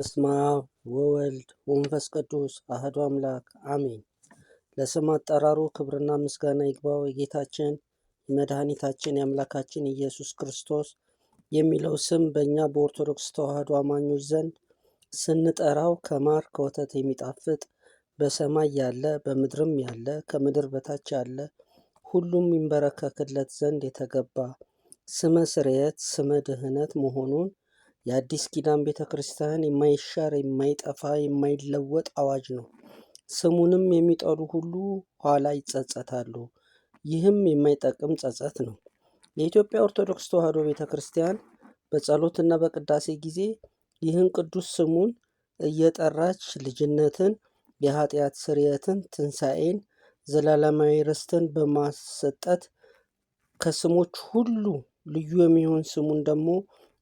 በስመ አብ ወወልድ ወመንፈስ ቅዱስ አሐዱ አምላክ አሜን። ለስም አጠራሩ ክብርና ምስጋና ይግባው። የጌታችን የመድኃኒታችን የአምላካችን ኢየሱስ ክርስቶስ የሚለው ስም በእኛ በኦርቶዶክስ ተዋሕዶ አማኞች ዘንድ ስንጠራው ከማር ከወተት የሚጣፍጥ፣ በሰማይ ያለ፣ በምድርም ያለ፣ ከምድር በታች ያለ ሁሉም ይንበረከክለት ዘንድ የተገባ ስመ ስርየት፣ ስመ ድህነት መሆኑን የአዲስ ኪዳን ቤተ ክርስቲያን የማይሻር፣ የማይጠፋ፣ የማይለወጥ አዋጅ ነው። ስሙንም የሚጠሉ ሁሉ ኋላ ይጸጸታሉ። ይህም የማይጠቅም ጸጸት ነው። የኢትዮጵያ ኦርቶዶክስ ተዋሕዶ ቤተ ክርስቲያን በጸሎትና በቅዳሴ ጊዜ ይህን ቅዱስ ስሙን እየጠራች ልጅነትን፣ የኃጢአት ስርየትን፣ ትንሣኤን፣ ዘላለማዊ ርስትን በማሰጠት፣ ከስሞች ሁሉ ልዩ የሚሆን ስሙን ደግሞ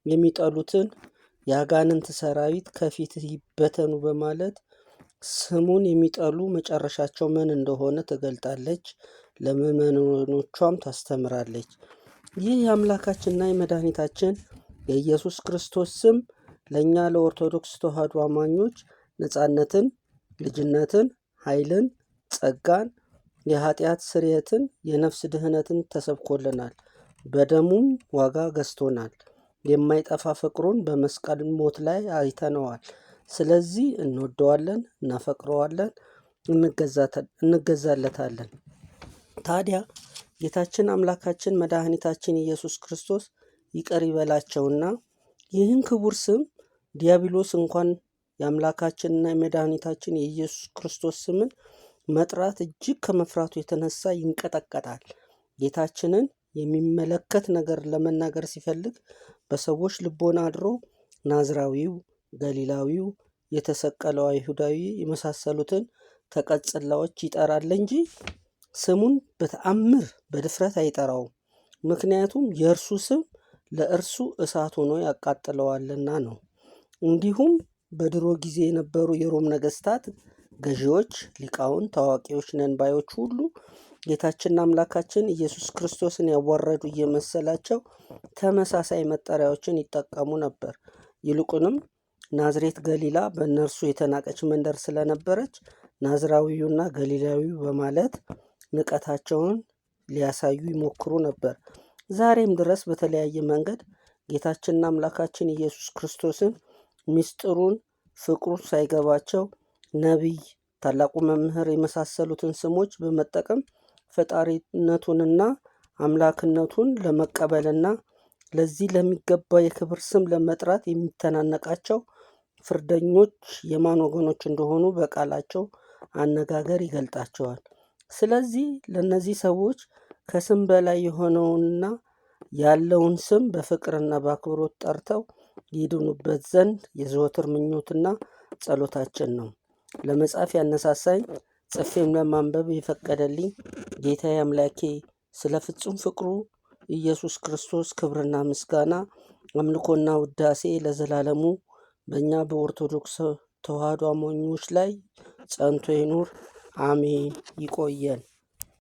የሚጠሉትን የአጋንንት ሰራዊት ከፊትህ ይበተኑ በማለት ስሙን የሚጠሉ መጨረሻቸው ምን እንደሆነ ትገልጣለች፣ ለምዕመናኖቿም ታስተምራለች። ይህ የአምላካችንና የመድኃኒታችን የኢየሱስ ክርስቶስ ስም ለእኛ ለኦርቶዶክስ ተዋሕዶ አማኞች ነፃነትን፣ ልጅነትን፣ ኃይልን፣ ጸጋን፣ የኃጢአት ስርየትን፣ የነፍስ ድህነትን ተሰብኮልናል። በደሙም ዋጋ ገዝቶናል። የማይጠፋ ፍቅሩን በመስቀል ሞት ላይ አይተነዋል። ስለዚህ እንወደዋለን፣ እናፈቅረዋለን፣ እንገዛለታለን። ታዲያ ጌታችን አምላካችን መድኃኒታችን ኢየሱስ ክርስቶስ ይቅር ይበላቸውና ይህን ክቡር ስም ዲያብሎስ እንኳን የአምላካችንና የመድኃኒታችን የኢየሱስ ክርስቶስ ስምን መጥራት እጅግ ከመፍራቱ የተነሳ ይንቀጠቀጣል። ጌታችንን የሚመለከት ነገር ለመናገር ሲፈልግ በሰዎች ልቦና አድሮ ናዝራዊው፣ ገሊላዊው፣ የተሰቀለው አይሁዳዊ የመሳሰሉትን ተቀጽላዎች ይጠራል እንጂ ስሙን በተአምር በድፍረት አይጠራውም። ምክንያቱም የእርሱ ስም ለእርሱ እሳት ሆኖ ያቃጥለዋልና ነው። እንዲሁም በድሮ ጊዜ የነበሩ የሮም ነገስታት፣ ገዢዎች፣ ሊቃውንት፣ ታዋቂዎች ነን ባዮች ሁሉ ጌታችንና አምላካችን ኢየሱስ ክርስቶስን ያዋረዱ እየመሰላቸው ተመሳሳይ መጠሪያዎችን ይጠቀሙ ነበር። ይልቁንም ናዝሬት ገሊላ በእነርሱ የተናቀች መንደር ስለነበረች ናዝራዊውና ገሊላዊው በማለት ንቀታቸውን ሊያሳዩ ይሞክሩ ነበር። ዛሬም ድረስ በተለያየ መንገድ ጌታችንና አምላካችን ኢየሱስ ክርስቶስን ምስጢሩን፣ ፍቅሩን ሳይገባቸው ነቢይ፣ ታላቁ መምህር የመሳሰሉትን ስሞች በመጠቀም ፈጣሪነቱንና አምላክነቱን ለመቀበልና ለዚህ ለሚገባ የክብር ስም ለመጥራት የሚተናነቃቸው ፍርደኞች የማን ወገኖች እንደሆኑ በቃላቸው አነጋገር ይገልጣቸዋል። ስለዚህ ለእነዚህ ሰዎች ከስም በላይ የሆነውንና ያለውን ስም በፍቅርና በአክብሮት ጠርተው ይድኑበት ዘንድ የዘወትር ምኞትና ጸሎታችን ነው። ለመጻፍ ያነሳሳኝ፣ ጽፌም ለማንበብ የፈቀደልኝ ጌታዬ አምላኬ ስለ ፍጹም ፍቅሩ ኢየሱስ ክርስቶስ ክብርና ምስጋና፣ አምልኮና ውዳሴ ለዘላለሙ በእኛ በኦርቶዶክስ ተዋሕዶ አማኞች ላይ ጸንቶ ይኑር። አሜን። ይቆየን።